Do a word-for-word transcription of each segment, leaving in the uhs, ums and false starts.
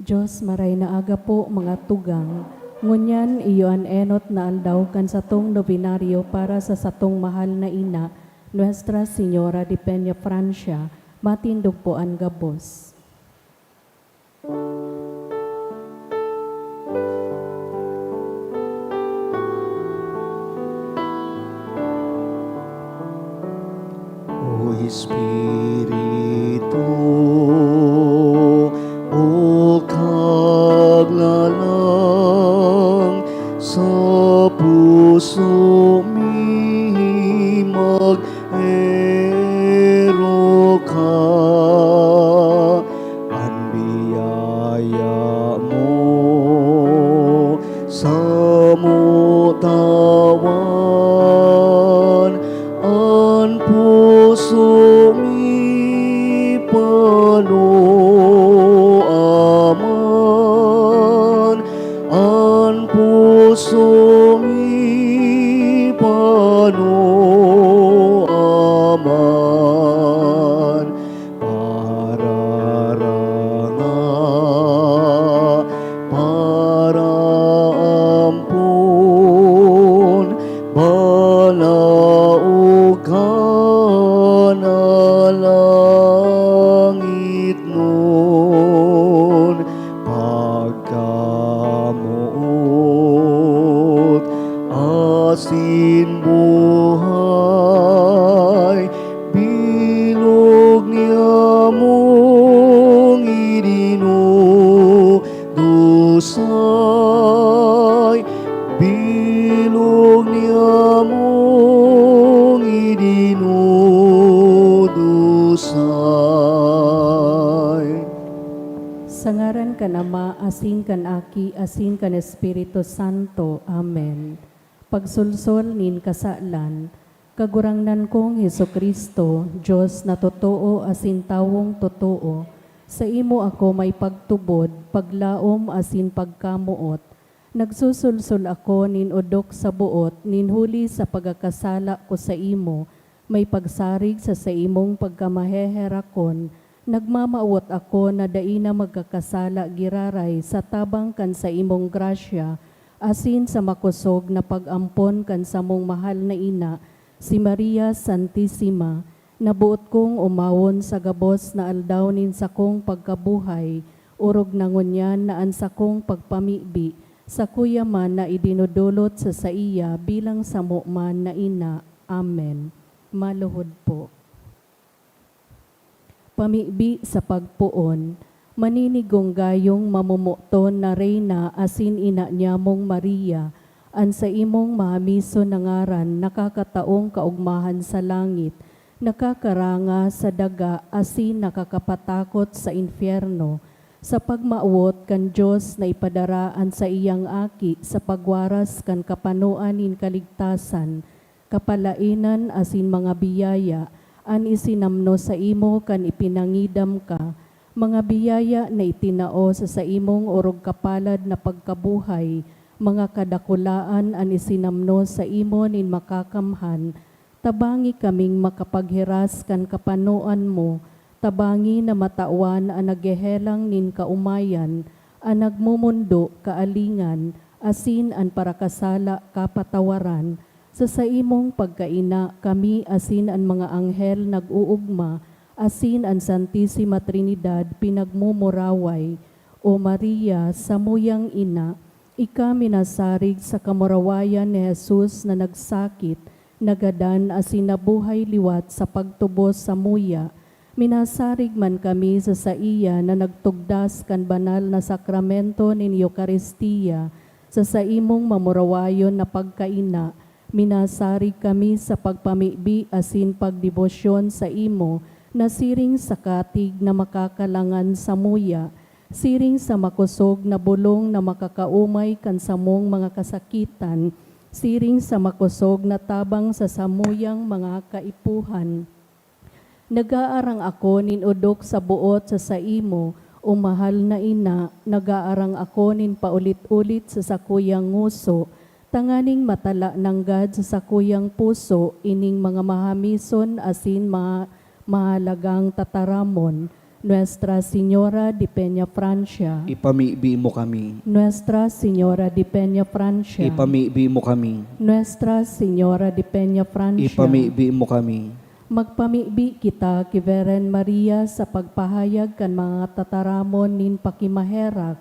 Diyos, maray na aga po, mga tugang. Ngunyan, iyo an enot na aldaw kan satong nobenaryo para sa satong mahal na ina, Nuestra Señora de Peña Francia. Matindog po an gabos. O Espiritu, o Kaglalang, sa puso mi mag-erok ka. An biyaya mo samo tawan, an puso mi pano aman, an puso mi pano aman. Pararanga, paraampon, balaog ka na langit nun. Pagkamoot asin buhay, bilog niamong idinudusay, bilog niamong idinudusay. Sa ngaran kan Ama, asin kan Aki, asin kan Espiritu Santo. Amen. Pagsolsol nin kasalan. Kagurangnan kong Jesu-Cristo, Dios na totoo asin tawong totoo, saimo ako may pagtubod, paglaom asin pagkamoot. Nagsusulsol ako nin odok sa boot nin huli sa pagkakasala ko saimo, may pagsarig sa saimong pagkamaheherakon, nagmamawot ako na dai na magkakasala giraray sa tabang kan saimong grasya, asin sa makosog na pag-ampon kan samong mahal na ina, si Maria Santisima, na boot kong omawon sa gabos na aldaw nin sakong pagkabuhay, orog na ngunyan na an sakong pagpamibi, sakuya man na idinodolot sa saiya bilang samo man na ina. Amen. Maluhod po. Pamibi sa pagpoon, maninigong gayong mamomoton na Reyna asin ina niyamong Maria, an saimong mahamison na ngaran nakakataong kaogmahan sa langit, nakakaranga sa daga asin nakakapatakot sa impyerno, sa pagmawot kan Dios na ipadara an saiyang Aki sa pagwaras kan kapanoan nin kaligtasan, kapalaenan asin mga biyaya an isinamno saimo kan ipinangidam ka, mga biyaya na itinao sa saimong orog kapalad na pagkabuhay, mga kadakulaan an isinamno saimo nin Makakamhan. Tabangi kaming makapaghiras kan kapanoan mo, tabangi na matawan an naghehelang nin kaomayan, an nagmomondo kaalingan, asin an parakasala kapatawaran. Sa saimong pagkaina, kami asin an mga anghel nag-oogma, asin an Santisima Trinidad pinagmumuraway. O Maria, samuyang ina, ika minasarig sa kamurawayan ni Jesus na nagsakit, nagadan asin nabuhay liwat sa pagtubos samuya. Minasarig man kami sa saiya na nagtugdas kan banal na sakramento nin Eukaristia, sa saimong mamurawayon na pagkaina, minasarig kami sa pagpamibi asin pagdebosyon saimo na siring sa katig na makakalangan samuya, siring sa makosog na bolong na makakaomay kan samong mga kasakitan, siring sa makosog na tabang sa samuyang mga kaipuhan. Nagaarang ako nin odok sa boot sa saimo, o mahal na ina, nagaarang ako nin paulit-ulit sa sakuyang ngoso, tanganing matala nanggad sa sakuyang puso ining mga mahamison asin ma-, mahalagang tataramon. Nuestra Señora de Peñafrancia. Ipamibi mo kami. Nuestra Señora de Peñafrancia. Ipamibi mo kami. Nuestra Señora de Peñafrancia. Ipamibi mo kami. Magpamibi kita ki Virgen Maria sa pagpahayag kan mga tataramon nin pakimaherak.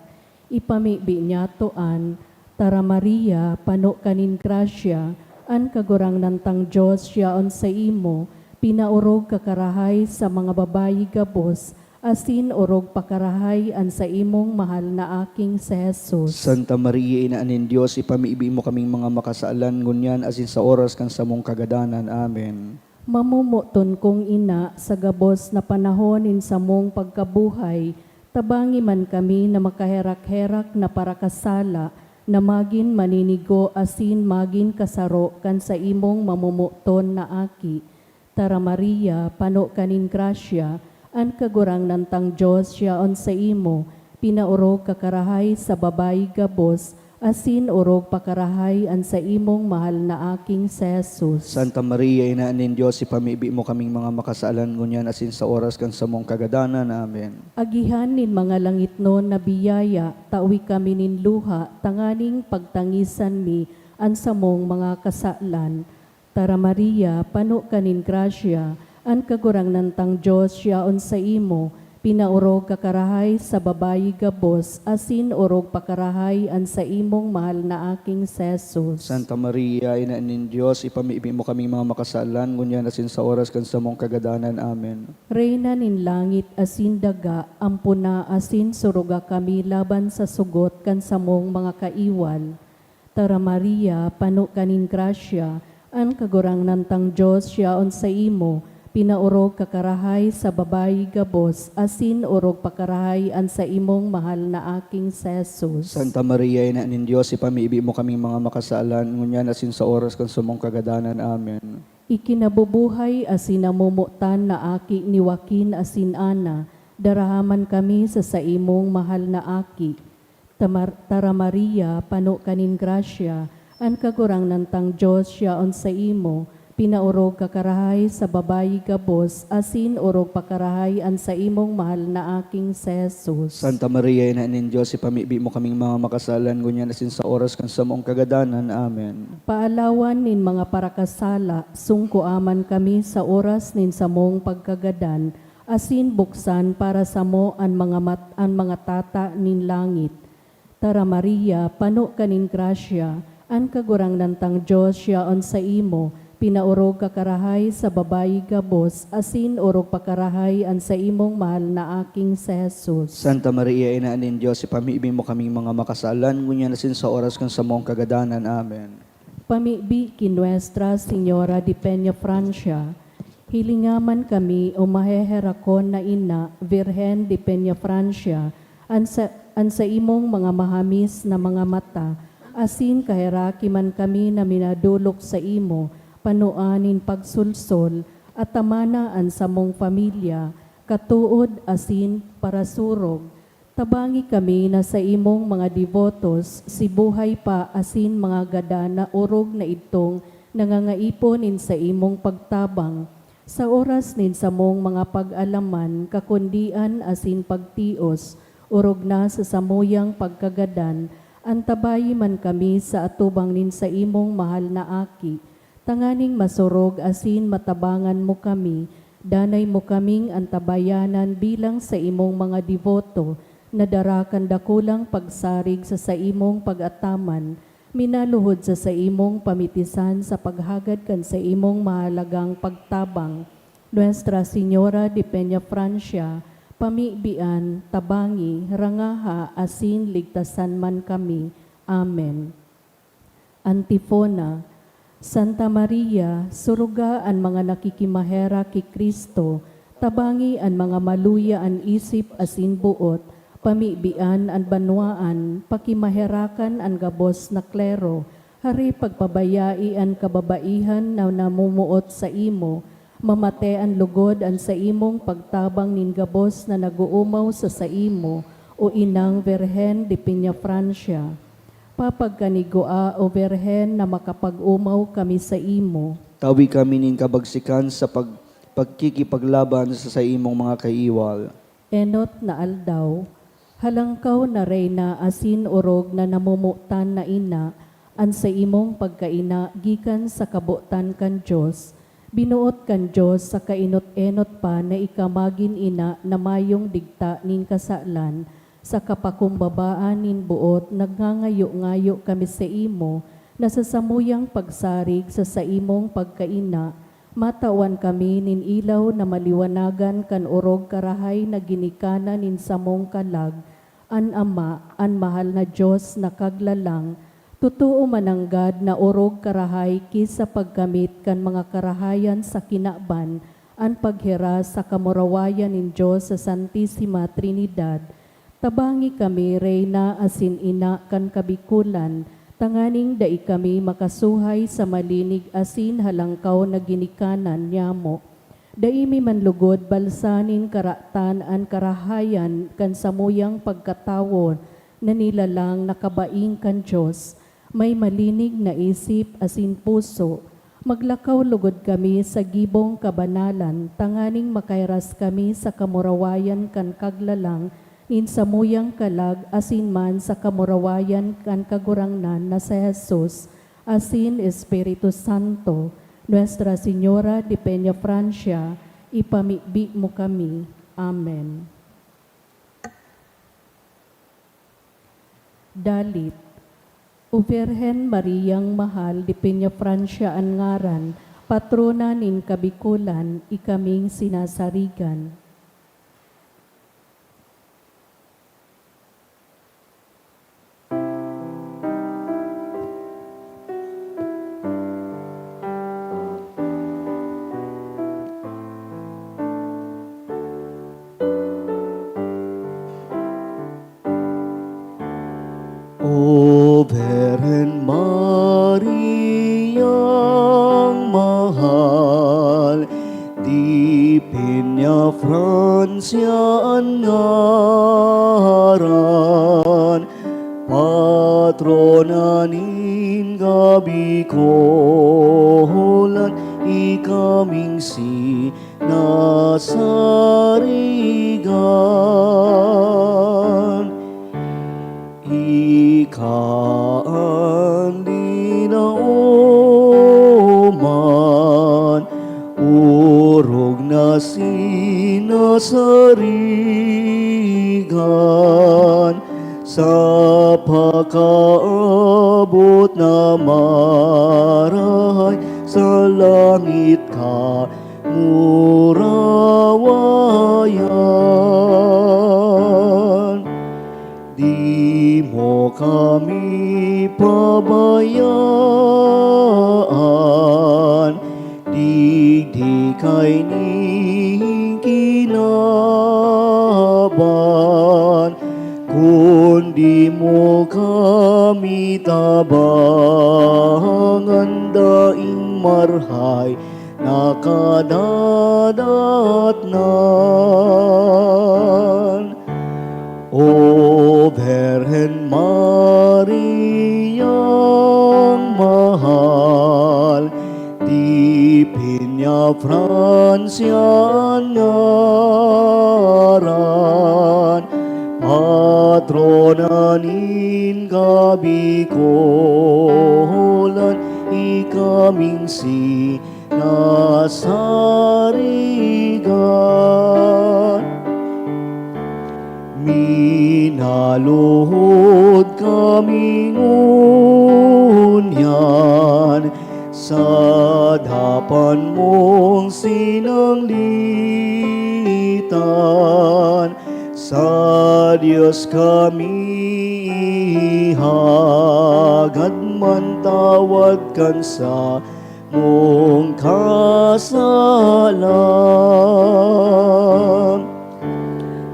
Ipamibi niyato an Tara Maria, pano ka nin grasya, an Kagurangnan tang Dios yaon saimo, pinaorog ka karahay sa mga babayi gabos, asin orog pa karahay an saimong mahal na aking si Jesus. Santa Maria, Ina nin Dios, ipamibi mo kaming mga makasalan ngunyan asin sa oras kan samong kagadanan. Amen. Mamomoton kong ina, sa gabos na panahon nin samong pagkabuhay, tabangi man kami na makaherak-herak na parakasala, na magin maninigo asin magin kasaro kan saimong mamomoton na Aki. Tara Maria, pano ka nin grasya, an Kagurangnan tang Dios yaon saimo, pinaorog ka karahay sa babayi gabos, asin orog pa karahay an saimong mahal na Aking si Jesus. Santa Maria, Ina nin Dios, ipamibi mo kaming mga makasalan ngunyan asin sa oras kan samong kagadanan. Amen. Agihan nin mga langitnon na biyaya, tawi kami nin luha tanganing pagtangisan mi an samong mga kasalan. Tara Maria, pano ka nin grasya, an Kagurangnan tang Dios yaon saimo, pinaorog ka karahay sa babayi gabos, asin orog pa karahay an saimong mahal na Aking si Jesus. Santa Maria, Ina nin Dios, ipamibi mo kaming mga makasalan ngunyan asin sa oras kan samong kagadanan. Amen. Reyna nin langit asin daga, ampona asin suruga kami laban sa sugot kan samong mga kaiwal. Tara Maria, pano ka nin grasya, an Kagurangnan tang Dios yaon saimo, pinaorog ka karahay sa babayi gabos, asin orog pa karahay an saimong mahal na Aking si Jesus. Santa Maria, Ina nin Dios, ipamibi mo kaming mga makasalan ngunyan asin sa oras kan samong kagadanan. Amen. Ikinabubuhay asin namomotan na Aki ni Joaquin asin Ana, daraha man kami sa saimong mahal na Aki. Tamar-, Tara Maria, pano ka nin grasya, an Kagurangnan tang Dios yaon saimo, pinaorog ka karahay sa babayi gabos, asin orog pa karahay an saimong mahal na Aking si Jesus. Santa Maria, Ina nin Dios, ipamibi mo kaming mga makasalan ngunyan asin sa oras kan samong kagadanan. Amen. Paalawan nin mga parakasala, sungkoa man kami sa oras nin samong pagkagadan, asin buksan para samo an mga mat-, an mga tata nin langit. Tara Maria, pano ka nin grasya, an Kagurangnan tang Dios yaon saimo, pinaorog ka karahay sa babayi gabos, asin orog pa karahay an saimong mahal na Aking si Jesus. Santa Maria, Ina nin Dios, ipamibi mo kaming mga makasalan ngunyan asin sa oras kan samong kagadanan. Amen. Pamibi ki Nuestra Señora de Peñafrancia, hilinga man kami o maheherakon na ina, Virgen de Peñafrancia, an sa, an saimong mga mahamis na mga mata, asin kaheraki man kami na minadolok saimo, panoa nin pagsolsol, atamana an samong pamilya, katood asin parasurog. Tabangi kami na saimong mga debotos, si buhay pa asin mga gadan na orog na idtong nangangaipon nin saimong pagtabang. Sa oras nin samong mga pag-alaman, kakundian asin pagtios, orog na sa samuyang pagkagadan, antabayi man kami sa atubang nin saimong mahal na Aki, tanganing masurog asin matabangan mo kami, danay mo kaming antabayanan bilang saimong mga deboto na dara kan dakulang pagsarig sa saimong pag-ataman, minaluhod sa saimong pamitisan sa paghagad kan saimong mahalagang pagtabang. Nuestra Señora de Peñafrancia, pamibian, tabangi, rangaha, asin ligtasan man kami. Amen. Antifona. Santa Maria, suruga an mga nakikimaherak ki Cristo, tabangi an mga maluya an isip asin boot, pamibian an banwaan, pakimaherakan an gabos na klero, hari pagpabayai an kababaihan na namomoot saimo, mamate an lugod an saimong pagtabang nin gabos na nag-oomaw sa saimo, o Inang Birhen de Peñafrancia. Papagkanigua, O Birhen, na makapag-omaw kami saimo. Tawi kami nin kabagsikan sa pag-, pagkikipaglaban sa saimong mga kaiwal. Enot na aldaw, halangkaw na Reyna asin orog na namomotan na ina, an saimong pagkaina gikan sa kabotan kan Dios, binuot kan Dios sa kaenot-enot pa na ika magin ina na mayong digta nin kasalan, sa kapakumbabaan nin boot nagngangayo-ngayo kami saimo na sa samuyang pagsarig sa saimong pagkaina, matawan kami nin ilaw na maliwanagan kan orog karahay na ginikanan nin samong kalag, an Ama, an mahal na Dios na Kaglalang. Totoo mananggad na orog karahay ki sa pagkamit kan mga karahayan sa kinaban, an paghiras sa kamurawayan nin Dios sa Santisima Trinidad. Tabangi kami, Reyna asin Ina kan Kabikolan, tanganing dai kami makasuhay sa malinig asin halangkaw na ginikanan nyamo. Dai mi man lugod balsa nin karatan an karahayan kan samuyang pagkatawo na nilalang na kabaing kan Dios, may malinig na isip asin puso. Maglakaw lugod kami sa gibong kabanalan, tanganing makahiras kami sa kamurawayan kan Kaglalang nin samuyang kalag asin man sa kamurawayan kan Kagurangnan na si Jesus asin Espiritu Santo. Nuestra Señora de Peñafrancia, ipamibi mo kami. Amen. Dalit. O Birhen Mariang mahal, de Peñafrancia an ngaran, patrona nin Kabikolan, ikaming sinasarigan. O Birhen Mariang mahal, de Peñafrancia an ngaran, patrona nin Kabikolan, ikaming sinasarigan. Ika an dinaoman, orog na sinasarigan, sa pakaabot na marahay, sa langit ka murawayan. Di mo kami pabayaan, digdi kaining kinaban, kundi mo kami tabangan, daing marahay na kadadatnan. O Birhen Mariang mahal, de Peñafrancia an ngaran, patrona nin Kabikolan, ikaming sinasarigan. Minaluhod kami ngunyan sa dapan mong sinanglitan. Sa Dios kami ihagad man tawad kan samong kasalan.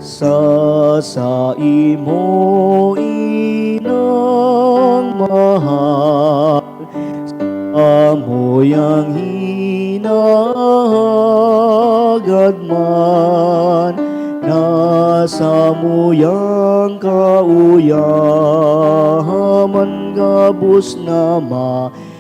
Sa saimo, Inang mahal, samuyang hinahagad man, na samuyang kaoyaman gabos na makasalan.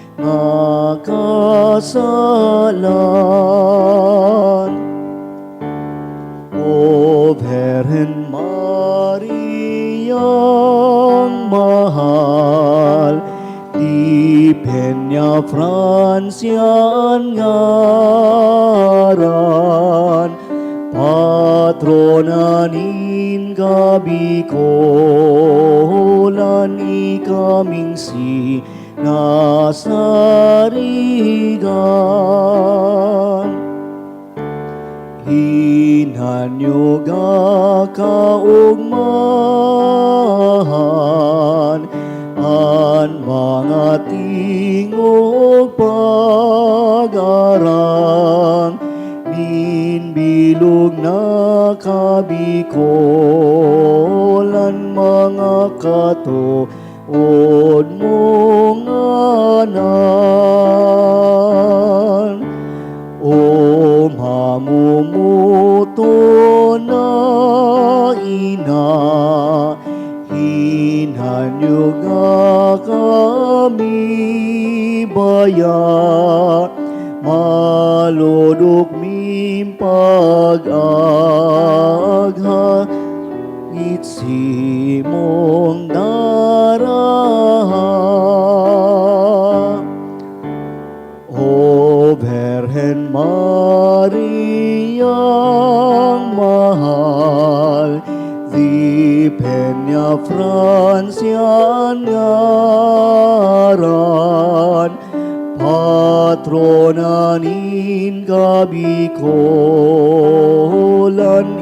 O Birhen Peñafrancia an ngaran, patrona nin Kabikolan, ikaming sinasarigan. Hinanyuga kaogmahan an mga tingog pag-arang nin bilog na Kabikolan, mga kato- od mong ngaran. O mamumuto na ina, hinanyog na kami baya, malodok ming pag-agha. Ngit simong daraha. O Birhen Mariang mahal, di Peñafrancia an ngaran, patrona nin Kabikolan,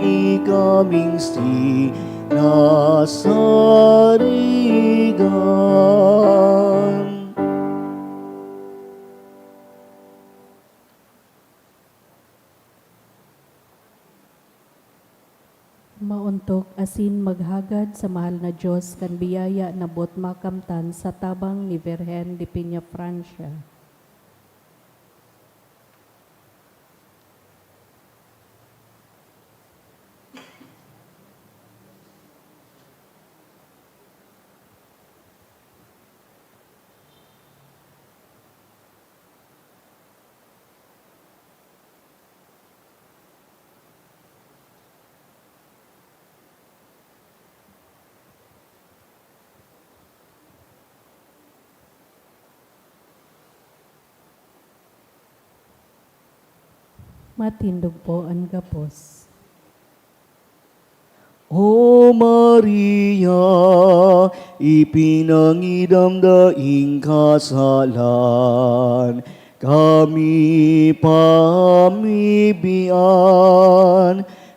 ikaming sinasarigan. Maontok asin maghagad sa mahal na Dios kan biyaya na boot makamtan sa tabang ni Virgen de Peñafrancia. Matindog po an gabos. O Maria, ipinangidam daing kasalan, kami pamibian,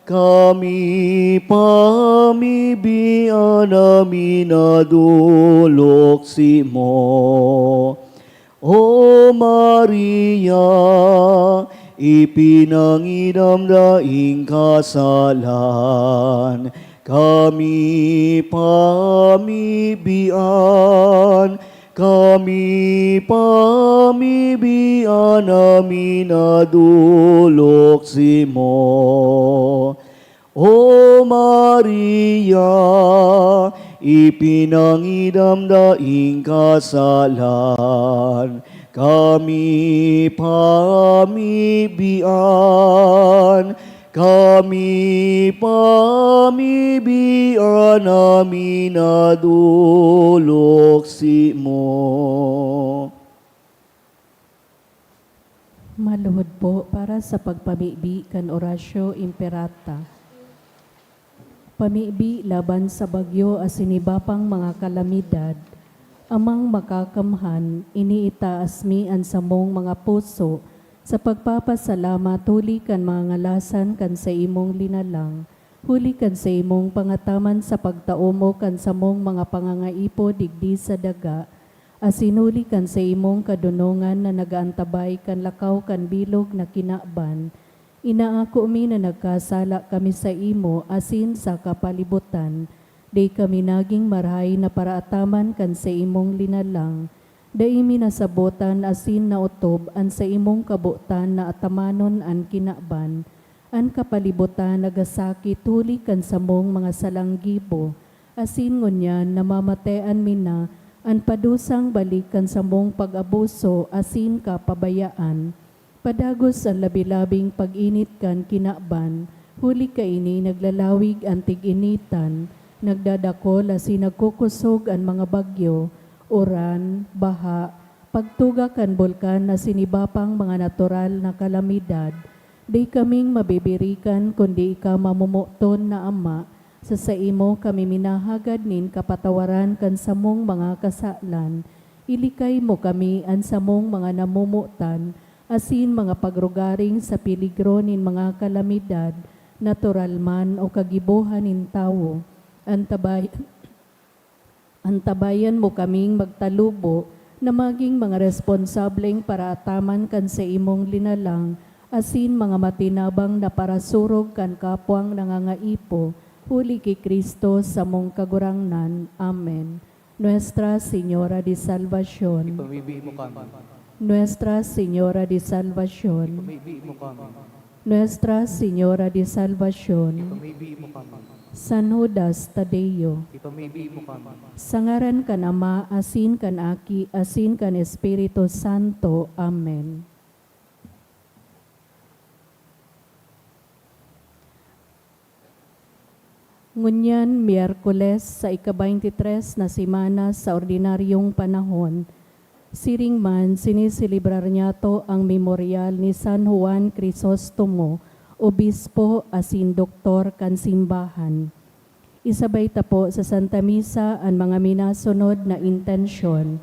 kami pamibian na minadolok simo. O Maria, ipinangidam daing kasalan, kami pamibian, kami pamibian na minadolok simo. O Maria, ipinangidam daing kasalan, kami pamibian, kami pamibian na minadolok simo. Maluhod po para sa pagpamibi kan Oratio Imperata. Pamibi laban sa bagyo asin iba pang mga kalamidad. Amang Makakamhan, iniitaas mi an samong mga puso sa pagpapasalamat huli kan mga ngalasan kan saimong linalang, huli kan saimong pangataman sa pagtao mo kan samong mga pangangaipo digdi sa daga, asin huli kan saimong kadonongan na nag-aantabay kan lakaw kan bilog na kinaban, inaako mi na nagkasala kami saimo asin sa kapalibotan. Dai kami nagin marahay na paraataman kan saimong linalang. Dai mi nasabotan asin naotob an saimong kabotan na atamanon an kinaban. An kapalibotan nagasakit huli kan samong mga salang gibo, asin ngunyan namamatean mi na an padusang balik kan samong pag-abuso asin kapabayaan. Padagos an labi-labing pag-init kan kinaban, huli kaini naglalawig an tig-initan, nagdadakol asin nagkukosog an mga bagyo, uran, baha, Pagtuga kan bulkan asin iba pang mga natural na kalamidad, di kaming mabibirikan kundi ika mamomoton na Ama. Sa saimo kami minahagad nin kapatawaran kan samong mga kasalan. Ilikay mo kami an samong mga namomotan asin mga pagrugaring sa peligro nin mga kalamidad, natural man o kagibohan nin tawo. Antabay-, antabayan mo kaming magtalubo na magin mga responsableng paraataman kan saimong linalang asin mga matinabang na parasurog kan kapwang nangangaipo, huli ki Cristo samong Kagurangnan. Amen. Nuestra Señora de Salvacion. Ipamibi mo kami. Nuestra Señora de Salvacion. Ipamibi mo kami. Nuestra Señora de Salvacion. Ipamibi mo kami. San Judas Tadeo. Ipamibi mo kami. Sa ngaran kan Ama, asin kan Aki, asin kan Espiritu Santo. Amen. Ngunyan, Miyerkules, sa ika-baynte tres na semana sa ordinaryong panahon, siring man, siniselebrar niyato ang memoryal ni San Juan Crisostomo, obispo asin doktor kan simbahan. Isabay ta po sa Santa Misa an mga minasunod na intensyon.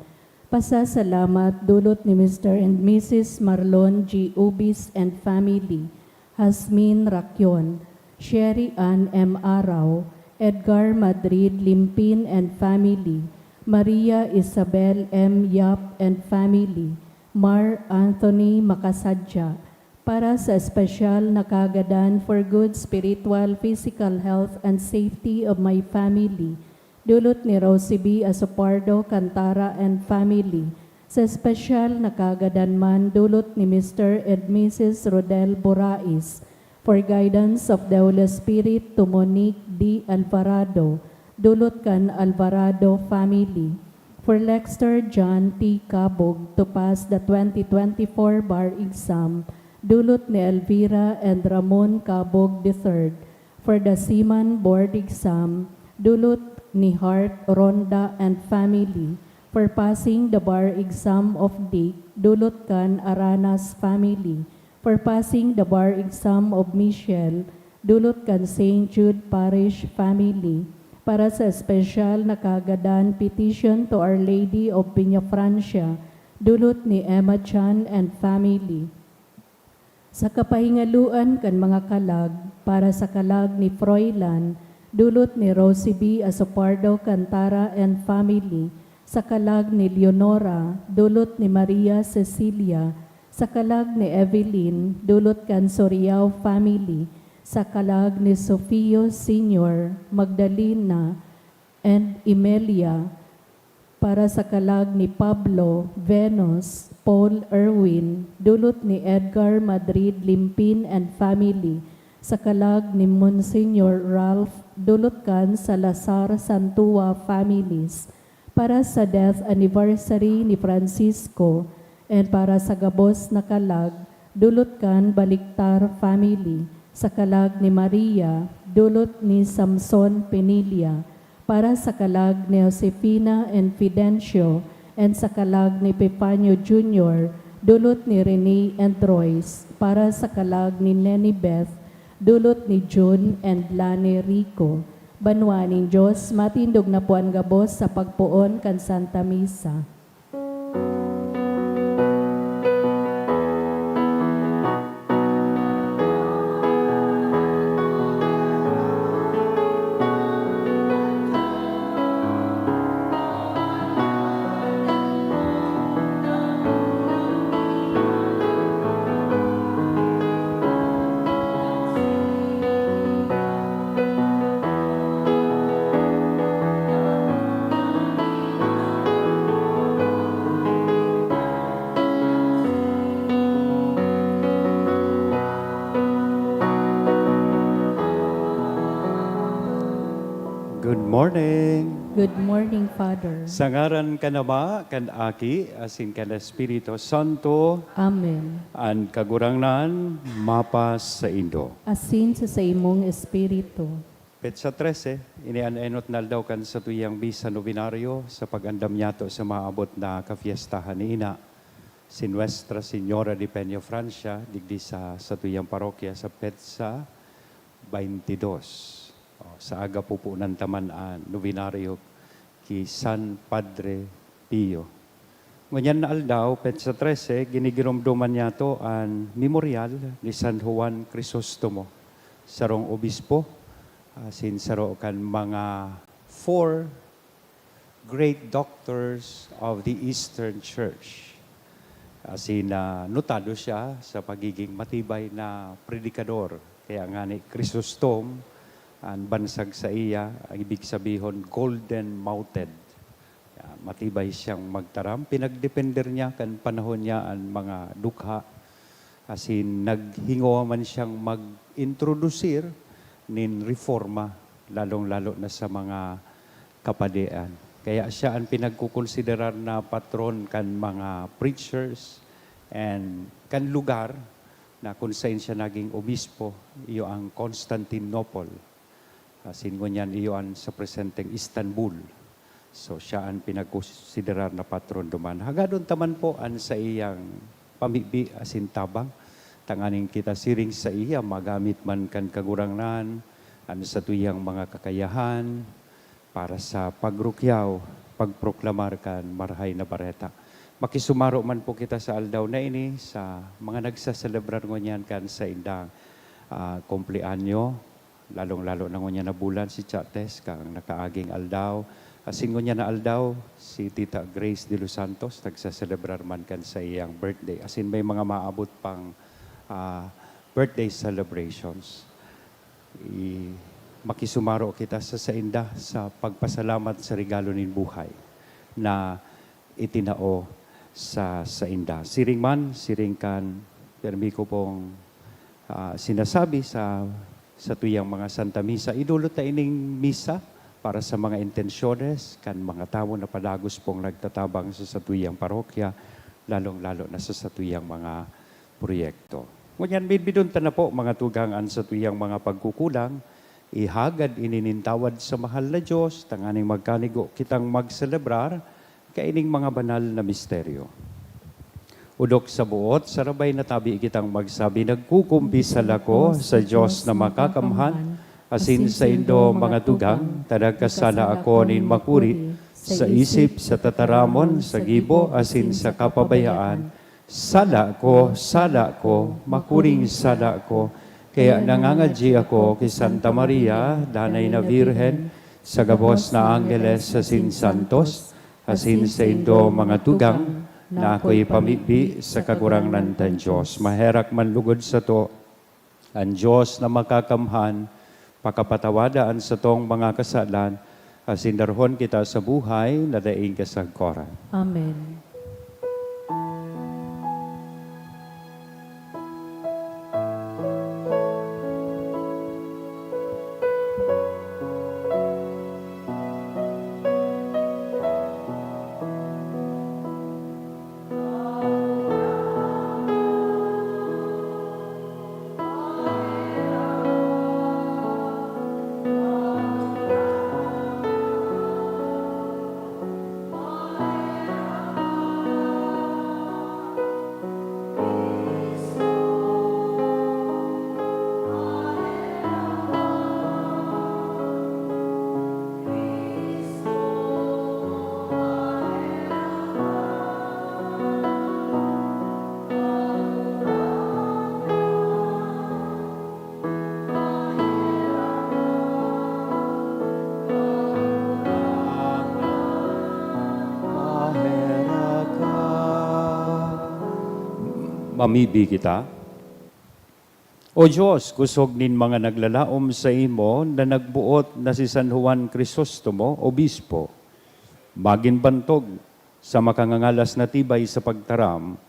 Pasasalamat dulot ni Mister and Missus Marlon G. Ubis and family, Jasmine Racion, Sherry Ann M. Arao, Edgar Madrid Limpin and family, Maria Isabel M. Yap and family, Mar Anthony Macasadja, para sa espesyal na kagadan for good spiritual, physical health and safety of my family, dulot ni Rosie B. Asopardo Cantara and family. Sa espesyal na kagadan man, dulot ni Mister and Missus Rodel Borais, for guidance of the Holy Spirit to Monique D. Alvarado, dulot kan Alvarado family. For Lexter John T. Cabog to pass the twenty twenty-four bar exam, dulot ni Elvira and Ramon Cabog the third. For the Seaman Board exam, dulot ni Hart Ronda and family. For passing the bar exam of Dick, dulot kan Aranas family. For passing the bar exam of Michelle, dulot kan Saint Jude Parish family. Para sa espesyal na kagadan, petition to Our Lady of Peñafrancia, dulot ni Emma Chan and family. Sa kapahingaloan kan mga kalag, para sa kalag ni Froilan, dulot ni Rosie B. Asopardo Cantara and family, sa kalag ni Leonora, dulot ni Maria Cecilia, sa kalag ni Evelyn, dulot kan Soriao family, sa kalag ni Sofio Senior, Magdalena, and Emelia, para sa kalag ni Pablo, Venus, Paul, Erwin, dulot ni Edgar Madrid Limpin and family, sa kalag ni Monsignor Ralph, dulot kan Salazar Santua families, para sa death anniversary ni Francisco, and para sa gabos na kalag, dulot kan Baliktar family, sa kalag ni Maria, dulot ni Samson Penilla, para sa kalag ni Josefina and Fidencio, and sa kalag ni Epifanio Junior, dulot ni Rene and Royce, para sa kalag ni Neni Beth, dulot ni Jun and Lani Rico. Banwa nin Dios, matindog na po an gabos sa pagpoon kan Santa Misa. Good morning. Good morning, Father. Sa ngaran kan Ama, kan Aki, asin kan Espiritu Santo. Amen. An Kagurangnan mapasaindo. Asin sa saimong espiritu. Petsa trese, ini an enot na aldaw kan satuyang misa novenario sa pag-andam niyato sa maabot na kafiestahan ni Ina, si Nuestra Señora de Peña Francia, digdi sa satuyang parokya sa petsa baintidos. O, sa aga pupunan ta man an novenario ki San Padre Pio. Ngunyan na aldaw, petsa trese, ginigiromdoman niyato an memoryal ni San Juan Crisostomo, sarong obispo, asin saro kan mga four great doctors of the Eastern Church. Asin, ah, notado siya sa pagiging matibay na predikador. Kaya ngani, Chrysostom an bansag saiya, ang ibig sabihon, golden-mouthed. Ah, matibay siyang magtaram. Pinagdepender niya kan panahon niya an mga dukha. Asin naghingowa man siyang mag-introdusir nin reforma, lalong-lalo na sa mga kapadian. Kaya siya an pinagkokonsiderar na patron kan mga preachers and kan lugar na kun saen siya naging obispo, iyo ang Constantinople. Asin ngunyan iyo an sa presenteng Istanbul. So, siya an pinagkonsiderar na patron duman. Hagadon ta man po an saiyang pamibi asin tabang, tanganing kita siring saiya magamit man kan Kagurangnan an satuyang mga kakayahan para sa pagrukyaw, pagproklamar kan Marahay na Bareta. Makisumaro man po kita sa aldaw na ini sa mga nagsaselebrar ngunyan kan saindang, ah, kumpleanyo, lalong-lalo na ngunyan na bulan si Chates, kan nakaaging aldaw. Asin ngunyan na aldaw, si Tita Grace de los Santos, nagsaselebrar man kan saiyang birthday. Asin may mga maabot pang, ah, birthday celebrations. I-, makisumaro kita sa sainda sa pagpasalamat sa regalo nin buhay na itinao sa sainda. Siring man, siring kan pirmi ko pong, ah, sinasabi sa, sa tuyang mga Santa Misa, idulot ta ining misa para sa mga intensyones kan mga tawo na padagos pong nagtatabang sa satuyang parokya, lalong-lalo na sa satuyang mga proyekto. Ngunyan, midbidon ta na po, mga tugang, an satuyang mga pagkukulang, ihagad ini nin tawad sa mahal na Dios, tanganing magkanigo kitang magselebrar kaining mga banal na misteryo. Odok sa buot, sarabay na tabi kitang magsabi, "Nagkukumbisal ako sa Dios na makakamhan, asin saindo, mga tugang, ta nagkasala ako nin makuri, sa isip, sa tataramon, sa gibo, asin sa kapabayaan. Sala ko, sala ko, makuring sala ko. Kaya nangangadyi ako ki Santa Maria, Danay na Birhen, sa gabos na anggeles asin santos, asin saindo, mga tugang, na ako'y pamibi sa Kagurangnan tang Dios." Maherak man lugod sato an Dios na makakamhan, pakapatawada an satong mga kasalan, asin darhon kita sa buhay na daing kasagkoran. Amen. Mamibi kita. O Dios, kusog nin mga naglalaom saimo na nagboot na si San Juan Crisostomo, obispo, magin bantog sa makangangalas na tibay sa pagtaram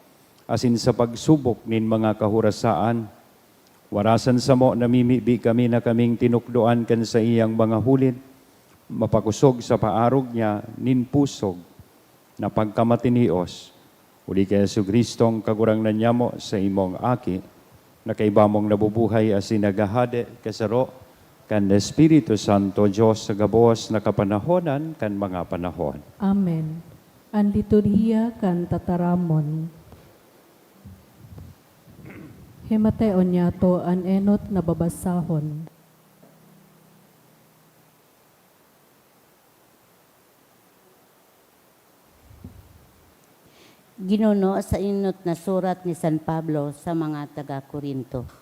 asin sa pagsubok nin mga kahorasaan. Warasan samo namimibi kami na kaming tinukdoan kan saiyang mga hulin, mapakosog sa paarog niya nin pusog na pagkamatinios, huli ki Jesu-Cristong Kagurangnan nyamo, saimong Aki, na kaiba mong nabubuhay asin naghahade kasaro Kan Espiritu Santo, Dios sa gabos na kapanahonan kan mga panahon. Amen. An liturhiya kan tataramon. Himateon niyato an enot na babasahon. Ginuno sa enot na surat ni San Pablo sa mga taga Corinto.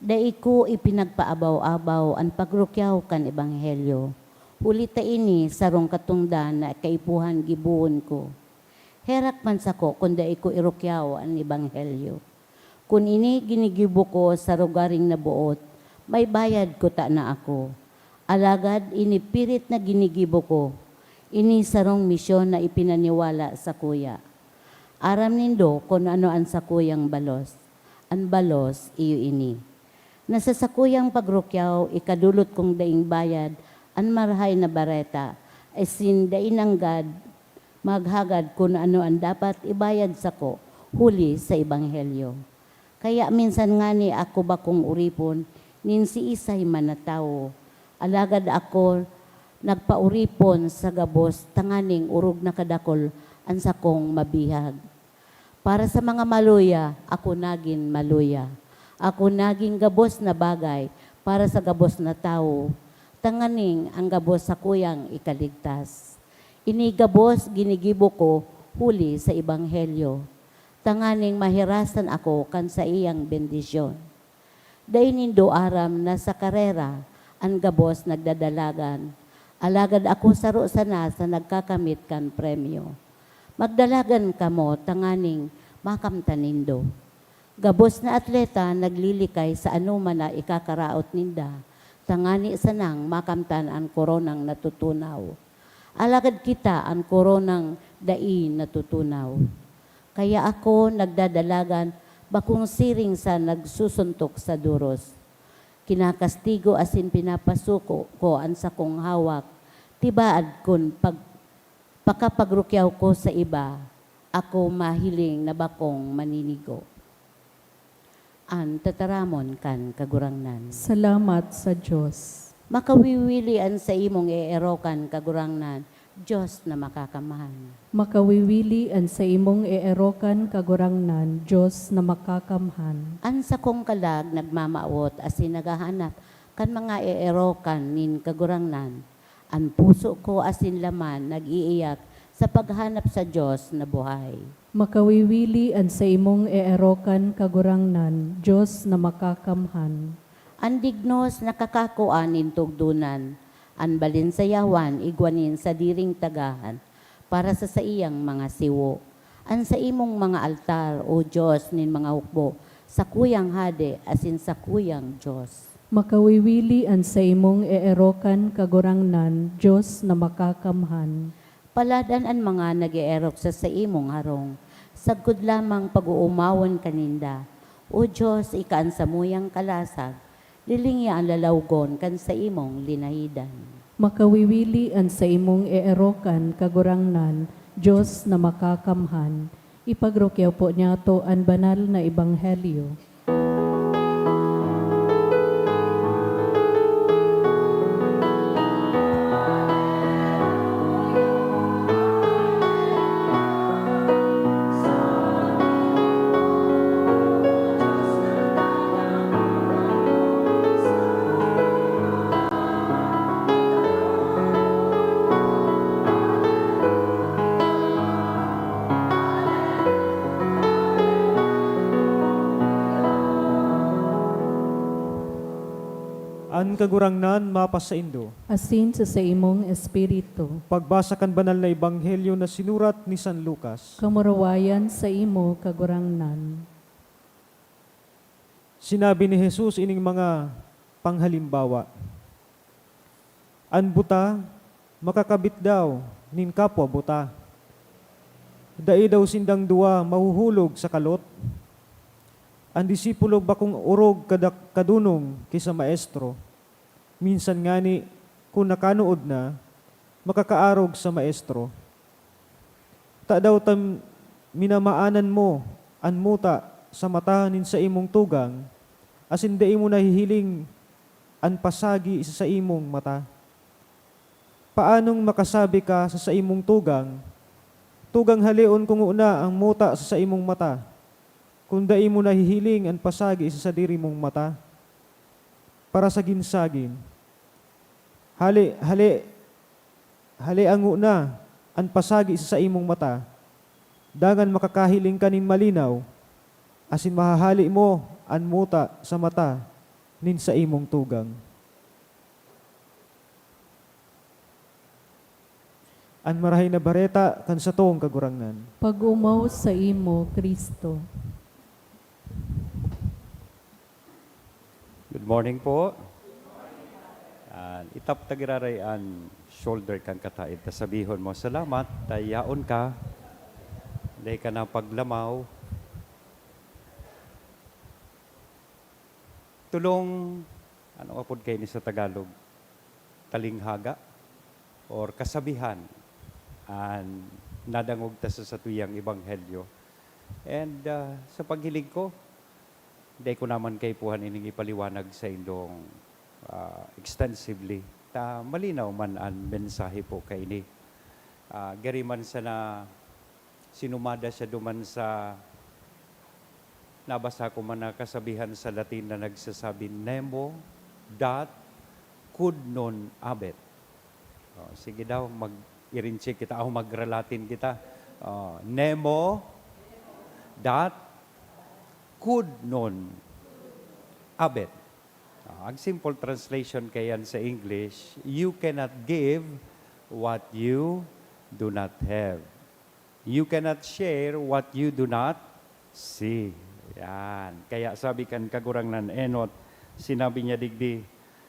Dai ko ipinagpaabaw-abaw an pagrukyaw kan ebanghelyo, huli ta ini sarong katongdan na kaipuhan gibohon ko. Herak man sako kun dai ko irukyaw an ebanghelyo. Kun ini ginigibo ko sa rogaring naboot, may bayad kutana ako. Alagad ini pirit na ginigibo ko, ini sarong misyon na ipinaniwala sakuya. Aram nindo kun ano an sakuyang balos. An balos iyo ini. Na sa sakuyang pagrukyaw, ikadolot kong daing bayad an Marahay na Bareta, asin dai nanggad maghagad kun ano an dapat ibayad sako huli sa ebanghelyo. Kaya minsan ngani ako bakong oripon nin siisay man na tawo, alagad ako nagpaoripon sa gabos tanganing orog na kadakul an sakong mabihag. Para sa mga maluya, ako nagin maluya. Ako nagin gabos na bagay para sa gabos na tawo, tanganing an gabos sakuyang ikaligtas. Ini gabos ginigibo ko huli sa ebanghelyo, tanganing mahirasan ako kan saiyang bendisyon. Dai nindo aram na sa karera an gabos nagdadalagan, alagad ako saro sana sa nagkakamit kan premyo. Magdalagan kamo tanganing makamtan nindo. Gabos na atleta naglilikay sa anoman na ikakaraot ninda, tangani sanang makamtan an koronang natutunaw. Alagad kita an koronang dai natutunaw. Kaya ako nagdadalagan, bakong siring sa nagsusuntok sa doros. Kinakastigo asin pinapasuko ko an sakong hawak, tibaad kun pag-, pakapagrukyaw ko sa iba, ako mahiling na bakong maninigo. An tataramon kan Kagurangnan. Salamat sa Dios. Makawiwili an saimong eerokan, Kagurangnan, Dios na makakamhan. Makawiwili an saimong eerokan, Kagurangnan, Dios na makakamhan. An sakong kalag nagmamawot asin naghahanap kan mga eerokan nin Kagurangnan. An puso ko asin laman nag-iiyak sa paghanap sa Dios na buhay. Makawiwili an saimong eerokan, Kagurangnan, Dios na makakamhan. An dignos nakakakua nin tugdonan, an balin sa yawan igwa nin sadiring tagahan para sa saiyang mga siwo. An saimong mga altar, O Dios nin mga hukbo, sakuyang hade asin sakuyang Dios. Makawiwili an saimong eerokan, Kagurangnan, Dios na makakamhan. Paladan an mga nag-eerok sa saimong harong, sagkod lamang pag-oomawon ka ninda. O Dios, ika an samuyang kalasag, lilingia an lalawgon kan saimong linahidan. Makawiwili an saimong eerokan, Kagurangnan, Dios na makakamhan. Ipagrukyaw po niyato an banal na ebanghelyo. An Kagurangnan mapasaindo. Asin sa saimong espiritu. Pagbasa kan Banal na Ebanghelyo na sinurat ni San Lucas. Kamurawayan saimo, Kagurangnan. Sinabi ni Jesus ining mga panghalimbawa, "An buta makakabit daw nin kapwa buta. Dai daw sindang duwa mahuhulog sa kalot? An disipulo bakong orog kada-, kadunong ki sa maestro. Minsan ngani, kun nakanood na, makakaarog sa maestro. Tadaw ta minamaanan mo an muta sa mata nin saimong tugang, asin dai mo nahihiling an pasagi sa saimong mata? Paanong makasabi ka sa saimong tugang, "Tugang, haleon ko ngona an muta sa saimong mata," kun dai mo nahihiling an pasagi sa sadiri mong mata? Parasagin-sagin. Hale, hale, halea ngona an pasagi sa saimong mata, dangan makakahiling ka nin malinaw, asin mahahale mo an muta sa mata nin saimong tugang. An Marahay na Bareta kan satong Kagurangnan. Pag-omaw saimo, Cristo. Good morning po. Ah, itap ta giraray an shoulder kan kataed ta, sabihon mo, "Salamat, ta yaon ka, dai ka na paglamaw." Tulong, ano apod kaini sa Tagalog? Talinghaga or kasabihan an nadangog ta sa satuyang ebanghelyo. And, ah, sa paghiling ko, dai ko naman kaipuhan ining ipaliwanag saindong, ah, extensively, ta malinaw man an mensahe po kaini. Ah, gari man sana sinumada siya duman sa nabasa ko man na kasabihan sa Latin na nagsasabi, "Nemo dat quod non abet." Oh, sige daw, mag-irinche kita o magralatin kita. Oh, "Nemo dat quod non abet." Ah, ang simple translation kaiyan sa English, "You cannot give what you do not have. You cannot share what you do not see." Yan. Kaya sabi kan Kagurangnan enot, sinabi niya digdi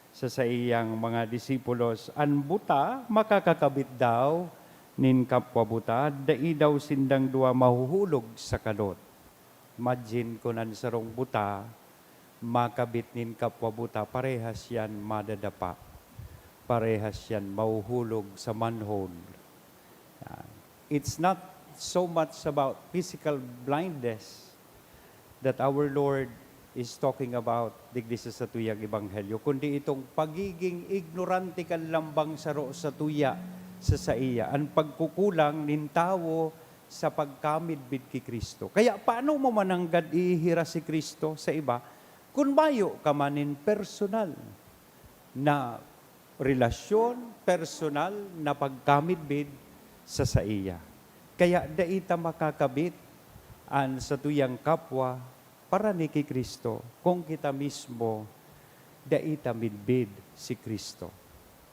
sa saiyang mga disipulos, "An buta makakakabit daw nin kapwa buta, dai daw sindang duwa mahuhulog sa kalot." Imagine kun an sarong buta makabit nin kapwa buta, parehas yan madadapa, parehas yan mahuhulog sa manhole. Yan. It's not so much about physical blindness that our Lord is talking about digdi sa satuyang ebanghelyo, kundi itong pagiging ignorante kan lambang saro satuya sa saiya, an pagkukulang nin tawo sa pagkamidbid ki Cristo. Kaya paano mo mananggad ihiras si Cristo sa iba kun mayo ka man nin personal na relasyon, personal na pagkamidbid sa saiya? Kaya dai ta makakabit an satuyang kapwa para ni ki Cristo kung kita mismo dai ta midbid si Cristo.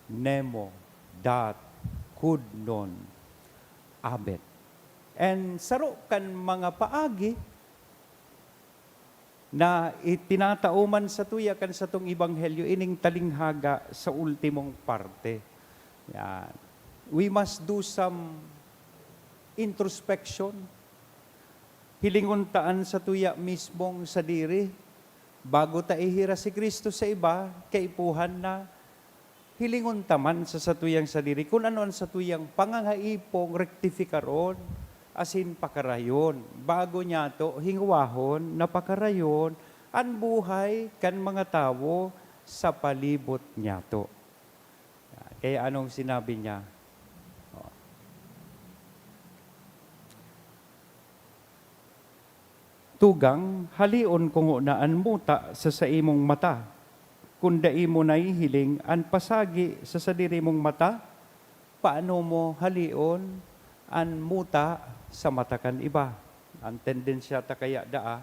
Nemo dat quod non abet. And saro kan mga paagi na itinatao man satuya kan satong ebanghelyo ining talinghaga sa ultimong parte. Yan. We must do some introspection. Hilingon ta an satuya mismong sadiri. Bago ta ihiras si Cristo sa iba, kaipuhan na hilingon ta man sa satuyang sadiri kun ano an satuyang pangangaipo rektipikaron asin pakarayon. Bago niyato, hingwahon na pakarayon an buhay kan mga tawo sa palibot niyato. Kaya anong sinabi niya? Oh. "Tugang, haleon ko ngona an muta sa saimong mata. Kun dai mo nahihiling an pasagi sa sadiri mong mata, paano mo haleon an muta sa mata kan iba?" Ang tendensya ta kaya daa,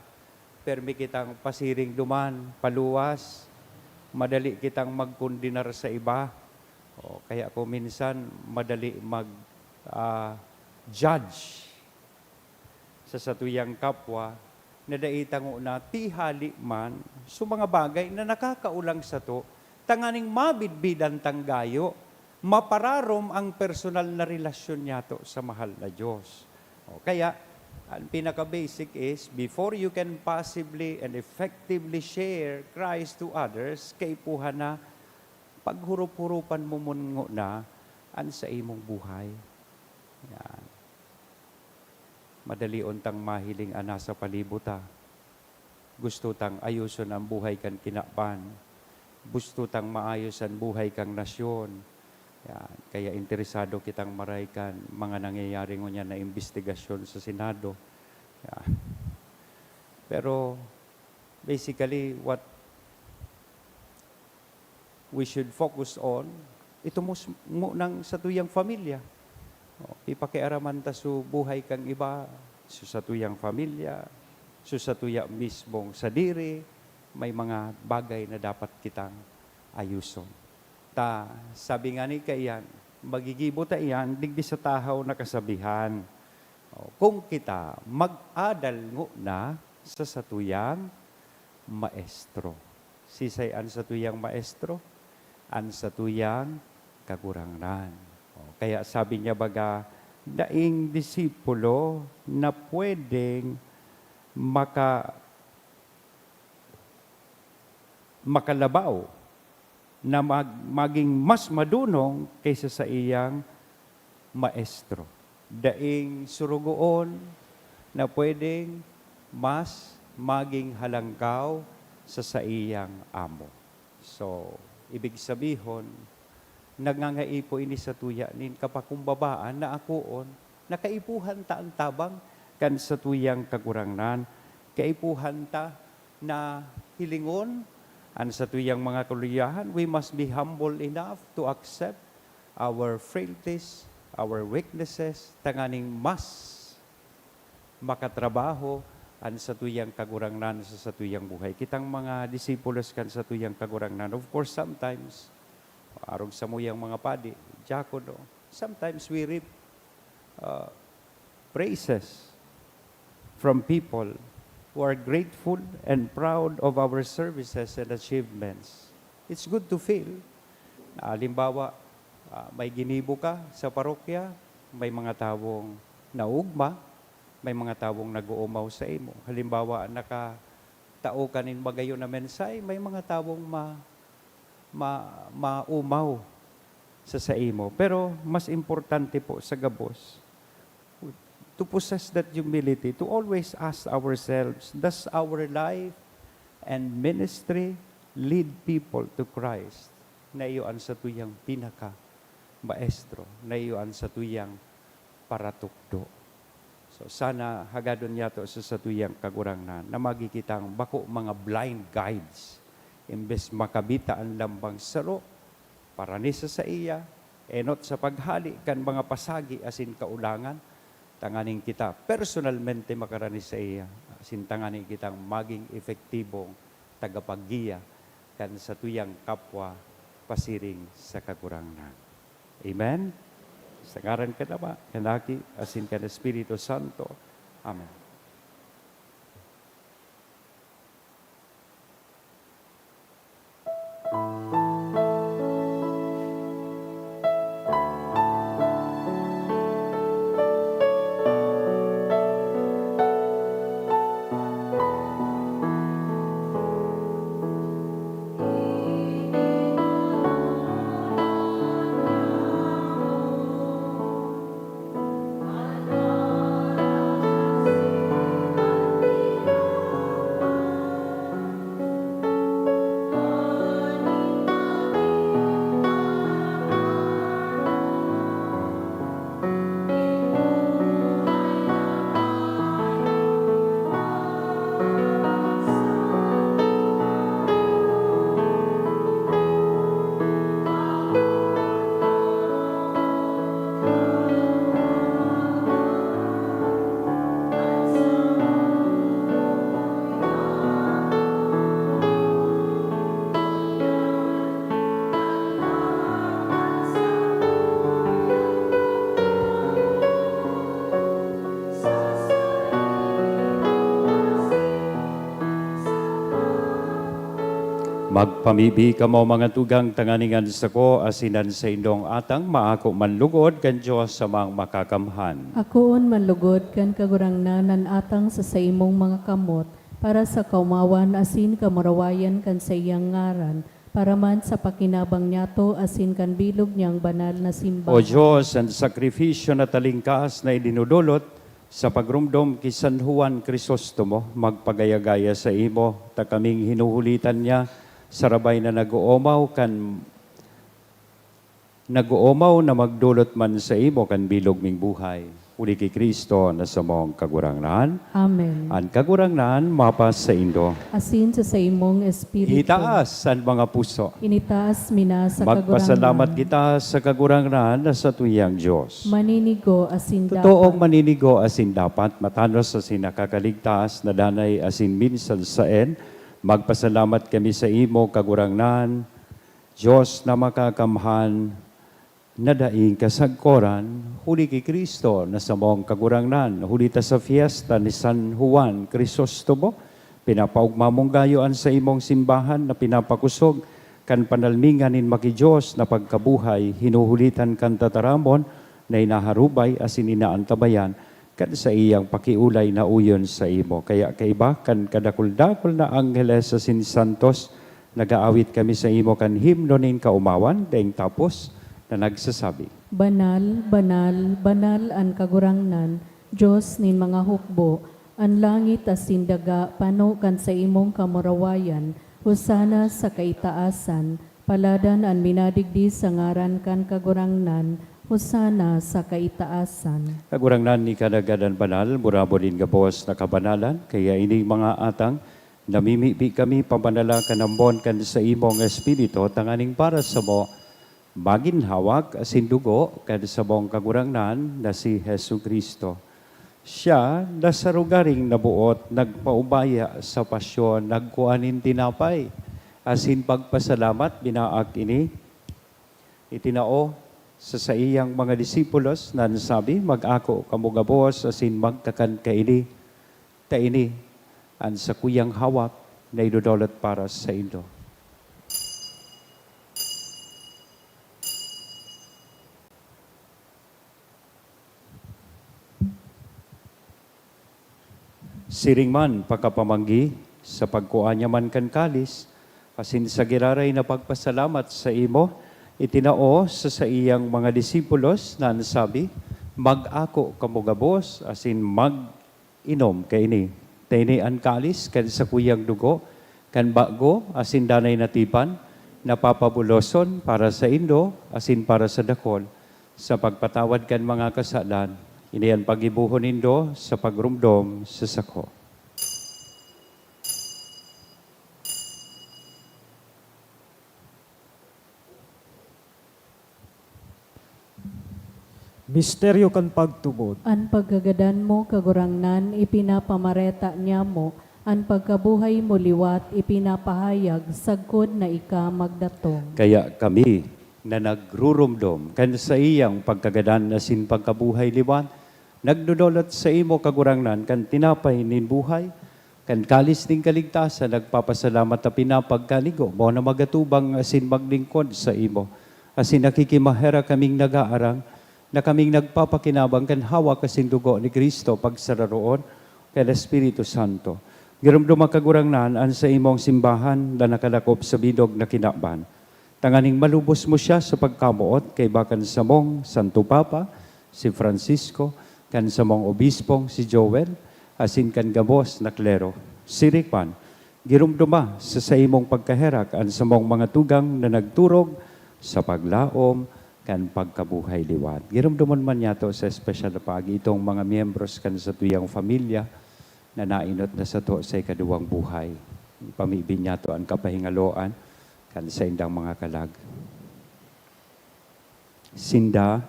permi kitang pasiring duman, paluwas, madali kitang magkondenar sa iba, o kaya kung minsan, madali mag, ah, judge sa satuyang kapwa na dai ta ngona tihali man sa mga bagay na nakakaolang sato, tanganing mabidbidan tang gayo, mapararom ang personal na relasyon niyato sa mahal na Diyos. O kaya, ang pinaka-basic is, before you can possibly and effectively share Christ to others, kaipuhan na paghurup-hurupan mo mun ngona an saimong buhay. Yan. Madali untang mahiling an nasa palibot ta. Gusto tang ayoson an buhay kan kinaban. gusto tang maayos an buhay kan nasyon. Yan. Kaya interesado kitang maray kan mga nangyayari ngunyan na imbestigasyon sa Senado. Yan. Pero, basically, what we should focus on, ito mus-, munang satuyang pamilya. O, ipakiaraman ta su buhay kan iba, su satuyang pamilya, su satuya mismong sadiri, may mga bagay na dapat kitang ayuson. Ta, sabi nga ni kaiyan, magigibo ta iyan digdi sa tahaw na kasabihan. O, kung kita mag-adal ngona sa satuyang maestro. Sisay an satuyang maestro? An satuyang Kagurangnan. O, kaya sabi niya, baga, daing disipulo na pwedeng maka-, makalabaw na mag-, maging mas madunong kaysa saiyang maestro. Daing surugoon na pwedeng mas maging halangkaw sa saiyang amo. So, ibig sabihon, nangangaipo ini satuya nin kapakumbabaan na akoon na kaipuhan ta an tabang kan satuyang Kagurangnan. Kaipuhan ta na hilingon an satuyang mga kaluyahan. We must be humble enough to accept our frailties, our weaknesses, tanganing mas makatrabaho an satuyang Kagurangnan sa satuyang buhay. Kitang mga disipulos kan satuyang Kagurangnan, of course, sometimes, arog samuyang mga padi, diakono, sometimes we reap, uh, praises from people who are grateful and proud of our services and achievements. It's good to feel na, halimbawa, ah, may ginibo ka sa parokya, may mga tawong naugma, may mga tawong nag-oomaw sa imo. Halimbawa, nakatao ka nin magayon na mensahe, may mga tawong ma-, ma-, maomaw sa saimo. Pero mas importante po sa gabos, to possess that humility, to always ask ourselves, does our life and ministry lead people to Christ? Na iyo an satuyang pinaka maestro, na iyo an satuyang paratukdo. So, sana hagadon niyato sa satuyang Kagurangnan na magi kitang bako mga blind guides. Imbes makabita an lambang saro, parani sa saiya, enot sa paghale kan mga pasagi asin kaulangan, tanganing kita personalmente makarani saiya, asin tanganing kitang magin epektibong tagapaggiya kan satuyang kapwa pasiring sa Kagurangnan. Amen? Sa ngaran kan Ama, kan Aki, asin kan Espiritu Santo. Amen. Magpamibi kamo, mga tugang, tanganing an sako asin an saindong atang maako manlugod kan Dios Amang Makakamhan. Akoon manlugod kan Kagurangnan an atang sa saimong mga kamot, para sa kaomawan asin kamurawayan kan saiyang ngaran, para man sa pakinabang niyato asin kan bilog niyang banal na simbahan. O Dios, an sakrifisyo na talingkas na idinudulot sa pagromdom ki San Juan Crisostomo, magpagaya-gaya saimo, ta kaming hinuhulitan niya Sarabay na nag-oomaw kan, nag-oomaw na magdolot man saimo kan bilog ming buhay. Huli ki Cristo na samong Kagurangnan. Amen. An Kagurangnan mapasaindo. Asin sa saimong espiritu. Itaas an mga puso. Initaas mi na sa Magpasalamat Kagurangnan. Kita sa Kagurangnan na satuyang Dios. Maninigo asin Totoong dapat. Maninigo asin dapat, matanos asin nakakaligtas na danay asin minsan saen, magpasalamat kami sa imo, Kagurangnan, Dios na makakamhan, na daing kasagkoran, huli ki Cristo na samong Kagurangnan, huli ta sa fiesta ni San Juan Crisostomo, pinapaogma mong gayo an saimong simbahan na pinapakosog kan panalmingan nin maki-Dios na pagkabuhay, hinuhulitan kan tataramon na inaharubay asin inaantabayan kan saiyang pakiolay na uyon saimo. Kaya kaiba kan kadakul-dakul na angheles asin santos, nag-aawit kami saimo kan himno nin kaomawan, daing tapos, na nagsasabi, Banal, banal, banal an Kagurangnan, Dios nin mga hukbo. An langit asin daga pano kan saimong kamurawayan. Hosana sa kaitaasan. Paladan an minadigdi sa ngaran kan Kagurangnan. Hosana sa kaitaasan. Kagurangnan, ika nanggad an banal, murabo nin gabos na kabanalan. Kaya ini, mga atang, namimibi kami pabanala kan ambon kan saimong Espiritu, tanganing para samo magin hawak asin dugo kan samong Kagurangnan na si Jesu-Cristo. Siya na sa rogaring naboot nagpaubaya sa pasyon, nagkua nin tinapay, asin pagpasalamat, binaak ini, itinao sa saiyang mga disipulos, na nagsabi, "Mag-ako kamo gabos asin magkakan kaini, ta ini an sakuyang hawak na idodolot para saindo." Siring man, pakapamanggi, sa pagkua niya man kan kalis, asin sa giraray na pagpasalamat saimo, itinao sa saiyang mga disipulos, na nagsabi, "Mag-ako kamo gabos, asin mag-inom kaini. Ta ini an kalis kan sakuyang dugo, kan bago asin danay na tipan, na papabuloson para saindo asin para sa dakol, sa pagpatawad kan mga kasalan. Ini an paggibohon nindo sa pagromdom sa sako." Misteryo kan pagtubod. An pagkagadan mo, Kagurangnan, ipinapamareta niamo, an pagkabuhay mo liwat ipinapahayag sagkod na ika magdatong. Kaya kami na nagruromdom kan saiyang pagkagadan asin pagkabuhay liwat, nagdodolot saimo, Kagurangnan, kan tinapay nin buhay, kan kalis nin kaligtasan, nagpapasalamat ta pinapagkanigo mo na magatubang asin maglingkod saimo. Asin nakikimaherak kaming nagaarang na kaming nagpapakinabang kan hawak asin dugo ni Cristo pagsararoon kan Espiritu Santo. Giromdoma, Kagurangnan, an saimong simbahan na nakalakop sa bilog na kinaban, tanganing malubos mo siya sa pagkamoot kaiba kan samong Santo Papa, si Francisco, kan samong Obispong, si Joel, asin kan gabos na klero. Siring man, giromdoma sa saimong pagkaherak an samong mga tugang na nagturog sa paglaom kan pagkabuhay liwat. Giromdomon man niyato sa espesyal na paagi itong mga miyembros kan satuyang pamilya na nainot na sato sa ikaduwang buhay. Pamibi niyato an kapahingaloan kan saindang mga kalag. Sinda,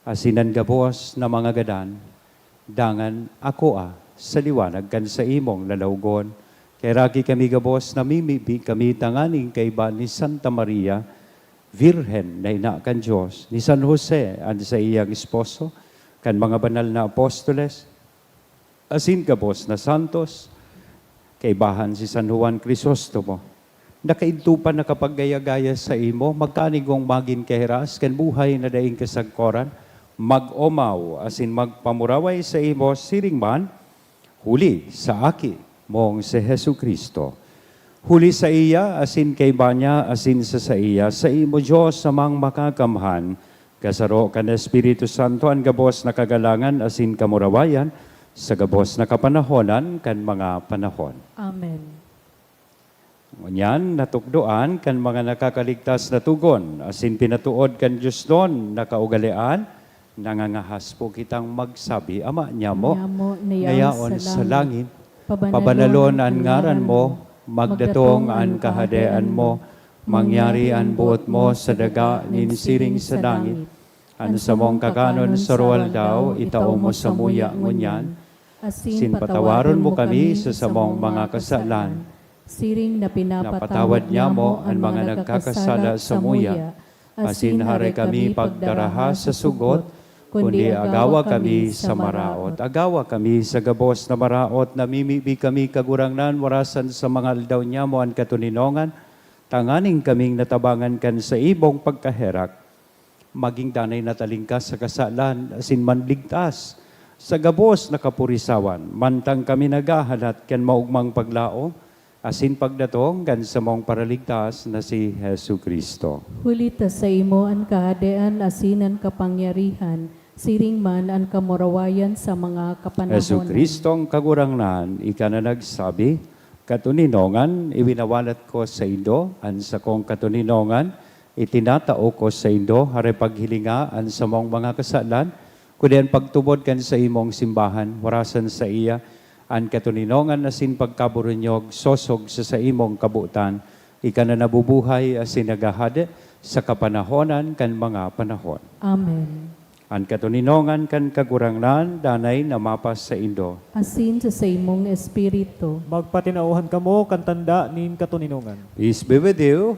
asin an gabos na mga gadan, dangan akoa sa liwanag kan saimong lalawgon. Kaheraki kami gabos, namimibi kami tanganing kaiba ni Santa Maria, Birhen na ina kan Dios, ni San Jose, an saiyang esposo, kan mga banal na apostoles, asin gabos na santos, kaibahan si San Juan Crisostomo, na kaidto pa nakapaggaya-gaya saimo, magkanigong magin kahiras kan buhay na daing kasagkoran, mag-omaw asin magpamuraway saimo siring man, huli sa Aki mong si Jesu-Cristo. Huli saiya, asin kaiba niya, asin sa saiya, saimo, Dios Amang Makakamhan, kasaro kan Espiritu Santo, an gabos na kagalangan asin kamurawayan, sa gabos na kapanahonan kan mga panahon. Amen. Ngunyan, natukdoan kan mga nakakaligtas na togon, asin pinatood kan diosnon na kaugalean, nangangahas po kitang magsabi, Ama niamo, Ama niamo na yaon sa langit, pabanalon an ngaran mo, magdatong an kahadean mo, mangyari an boot mo sa daga nin siring sa langit. An samong kakanon sa aroaldaw, itao mo samuya ngunyan, asin patawaron mo kami sa samong mga kasalan, siring na pinapatawad niamo an mga nagkakasala samuya, asin hare kami pagdaraha sa sugot, kundi agawa kami sa maraot. Agawa kami sa gabos na maraot, namimibi kami, Kagurangnan, warasan sa mga aldaw niamo an katoninongan, tanganing kaming natabangan kan saimong pagkaherak, magin danay na talingkas sa kasalan asin manligtas sa gabos na kapurisawan, mantang kami naghahalat kan maogmang paglaom asin pagdatong kan samong Paraligtas na si Jesu-Cristo. Huli ta saimo an kahadean asin an kapangyarihan, siring man an kamurawayan sa mga kapanahonan. Jesu-Cristo ang Kagurangnan, ika na nagsabi, "Katoninongan, iwinawalat ko saindo an sakong katoninongan, itinatao ko saindo." Hare, paghilinga an samong mga kasalan, kundi an pagtubod kan saimong simbahan, warasan saiya an katoninongan asin pagkaburunyog sosog sa saimong kabotan. Ika na nabubuhay asin naghahade sa kapanahonan kan mga panahon. Amen. An katoninongan kan Kagurangnan danay na mapasaindo. Asin sa saimong espiritu. Magpatinauhan kamo kan tanda nin katoninongan. Peace be with you.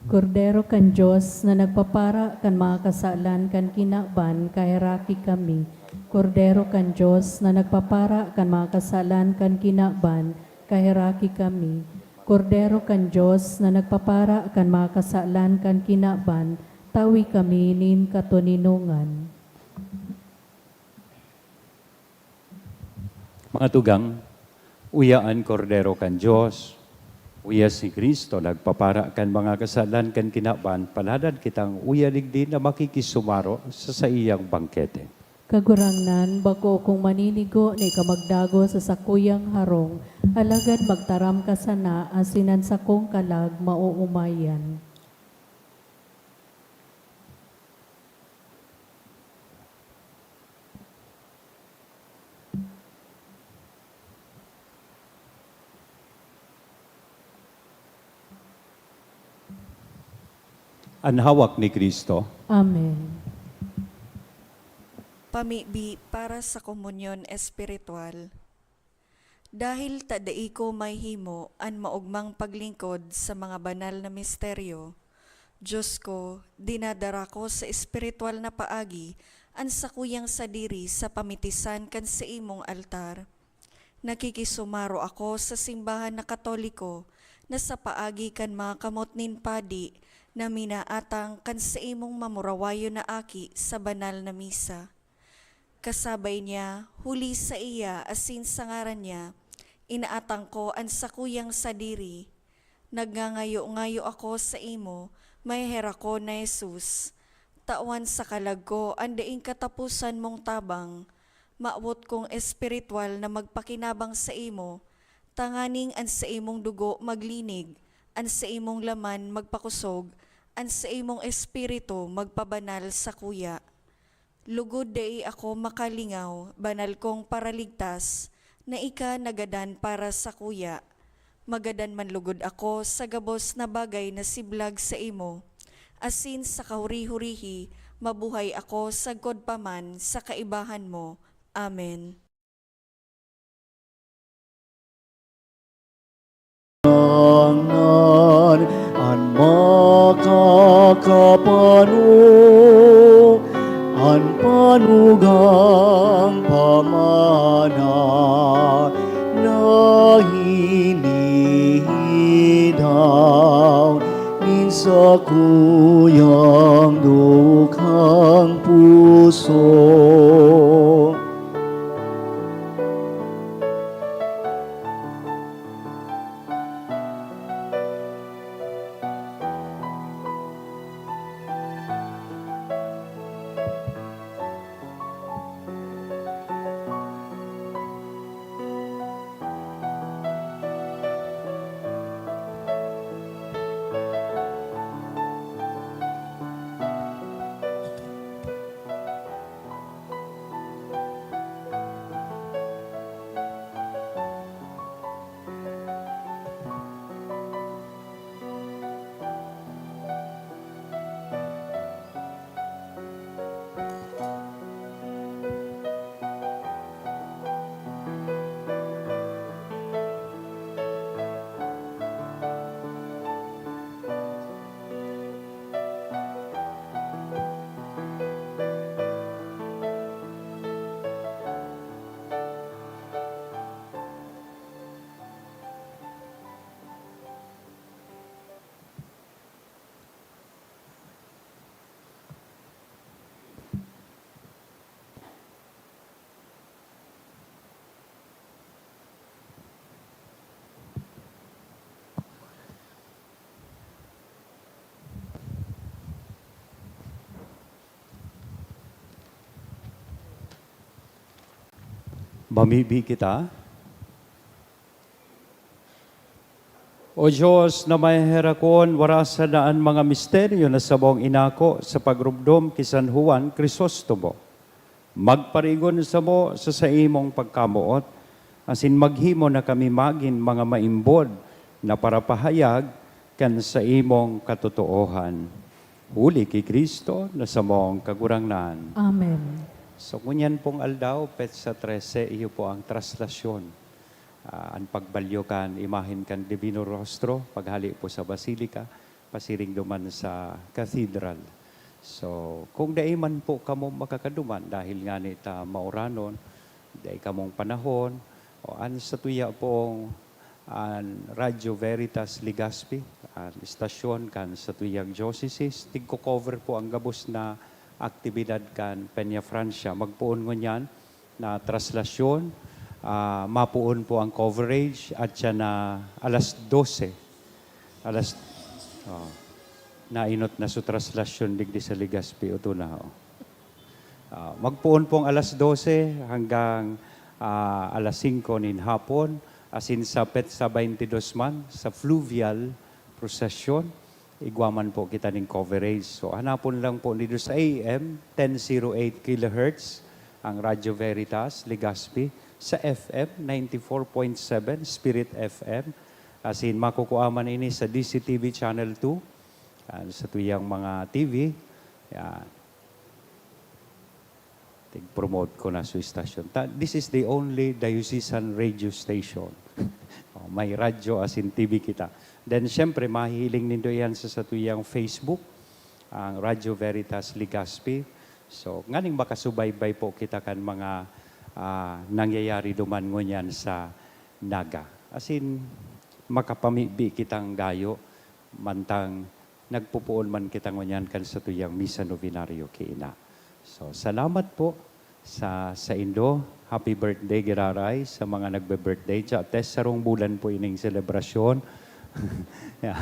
Kordero kan Dios na nagpapara kan mga kasalan kan kinaban, kaheraki kami. Kordero kan Dios na nagpapara kan mga kasalan kan kinaban, kaheraki kami. Kordero kan Dios na nagpapara kan mga kasalan kan kinaban, tawi kami nin katoninongan. Mga tugang, uya an Kordero kan Dios, uya si Cristo nagpapara kan mga kasalan kan kinaban, paladad kitang uya digdi na makikisumaro sa saiyang bangkete. Kagurangnan, bako akong maninigo na ika magdagos sa sakuyang harong, alagad magtaram ka sana asin an sakong kalag maoomayan. An hawak ni Cristo. Amen. Pamibi para sa komunyon espiritual. Dahil ta dai ko mahihimo an maogmang paglingkod sa mga banal na misteryo, Dios ko, dinadara ko sa espiritual na paagi an sakuyang sadiri sa pamitisan kan saimong altar. Nakikisumaro ako sa simbahan na Katoliko na sa paagi kan mga kamot nin padi na minaatang kan saimong mamurawayon na aki sa banal na misa. Kasabay niya, huli saiya asin sa ngaran niya, inaatang ko an sakuyang sadiri. Nagngangayo-ngayo ako saimo, maheherakon na Jesus. Tawan sa kalag ko an daing kataposan mong tabang. Mawot kong espiritual na magpakinabang saimo, tanganing an saimong dugo maglinig, an saimong laman magpakosog, an saimong espiritu magpabanal sakuya. Lugod dai ako makalingaw, banal kong Paraligtas, na ika nagadan para sakuya. Magadan man lugod ako sa gabos na bagay na siblag saimo, asin sa kahuri-hurihi, mabuhay ako sagkod pa man sa kaibahan mo. Amen. Ngangnan an makakapano, an panugang pamana na hinihidaw nin sakuyang dukhang puso. Mamibi kita. O Diyos na maheherakon, warasan na an mga misteryo na samong inako sa pagromdom ki San Juan Crisostomo. Magparigon samo sa saimong pagkamoot, asin maghimo na kami magin mga maimbod na parapahayag kan saimong katotoohan. Huli ki Cristo na samong Kagurangnan. Amen. So, ngunyan pong aldaw, petsa trese, iyo po ang traslasyon. Ah, an pagbalyo kan imahen kan Divino Rostro, paghale po sa Basilica, pasiring duman sa Cathedral. So, kung dai man po kamo makakaduman dahil ngani ta mauranon, dai kamong panahon, o an satuya pong, an Radyo Veritas Legazpi, an istasyon kan satuyang diocese, tigko-cover po ang gabos na aktibidad kan Peñafrancia. Magpoon ngunyan na traslasyon, ah, mapoon po ang coverage at siya na alas dose. Alas, oh, nainot na su traslasyon digdi sa Legazpi, oto na, oh. Ah, magpoon pong alas dose hanggang, ah, alas singko nin hapon, asin sa petsa baynte dos man, sa fluvial procession, igwa man po kita nin coverage. So, hanapon lang po nindo sa A M, ten zero eight kilohertz, ang Radyo Veritas, Legazpi, sa F M, ninety-four point seven, Spirit F M. Asin, makukua man ini sa D C T V Channel two, ah, sa tuyang mga T V. Yan. Tig-promote ko na su istasyon. Ta-, this is the only diocesan radio station. Oh, may radyo asin T V kita. Then, siyempre, mahihiling nindo iyan sa satuyang Facebook, ang Radyo Veritas Legazpi. So, nganing makasubaybay po kita kan mga, ah, nangyayari duman ngunyan sa Naga. Asin, makapamibi kitang gayo, mantang nagpopoon man kita ngunyan kan satuyang Misa Novenario ki Ina. So, salamat po sa saindo. Happy birthday, giraray, sa mga nagbe-birthday. Tsa-, tes sarong bulan po ining selebrasyon. Yeah.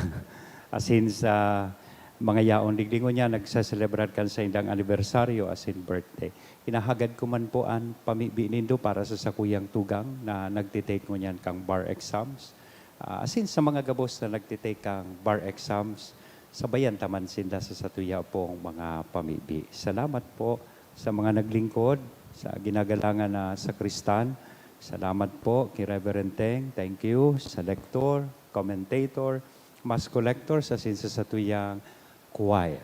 Asin sa mga yaon digdi ngunyan, nagsaselebrar kan saindang anibersaryo asin birthday. Hinahagad ko man po an pamibi nindo para sa sakuyang tugang na nagte-take ngunyan kan bar exams. Ah, asin sa mga gabos na nagte-take kan bar exams, sabayan ta man sinda sa satuya pong mga pamibi. Salamat po sa mga naglingkod, sa ginagalangan na sakristan. Salamat po ki Reverend Teng. Thank you. Sa lektor, commentator, mass collector, sa asin sa satuyang choir.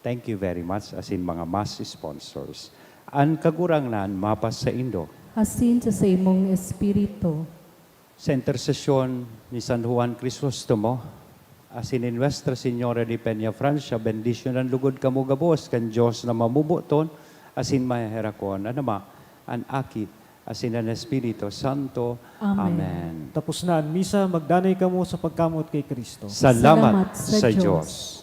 Thank you very much, asin mga mass sponsors. An Kagurangnan mapasaindo. Asin sa saimong espiritu. Sa intersesyon ni San Juan Crisostomo, asin ni Nuestra Señora de Peñafrancia, bendisyonan lugod kamo gabos kan Dios na mamoboton asin maheherakon, an Ama, an Aki, asin an Espiritu Santo. Amen. Amen. Tapos na an misa, magdanay kamo sa pagkamoot ki Cristo. Salamat Salamat sa sa Diyos. Diyos.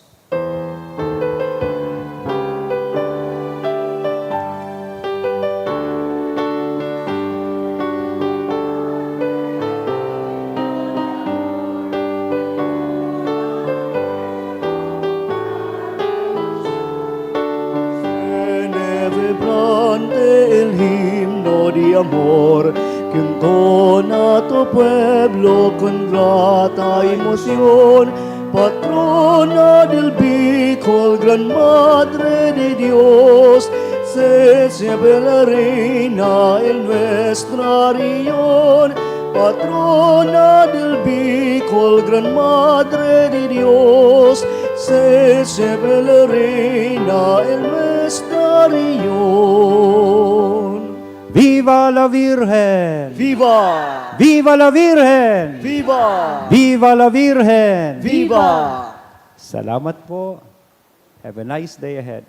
Celebrante el himno de amor, que entona tu pueblo con grata emoción. Patrona del Bicol, Gran Madre de Dios, sé siempre la reina en nuestra región. Patrona del Bicol, Gran Madre de Dios, sé siempre la reina en nuestra región. Viva la Virgen! Viva! Viva la Virgen! Viva! Viva la Virgen! Viva! Salamat po. Have a nice day ahead.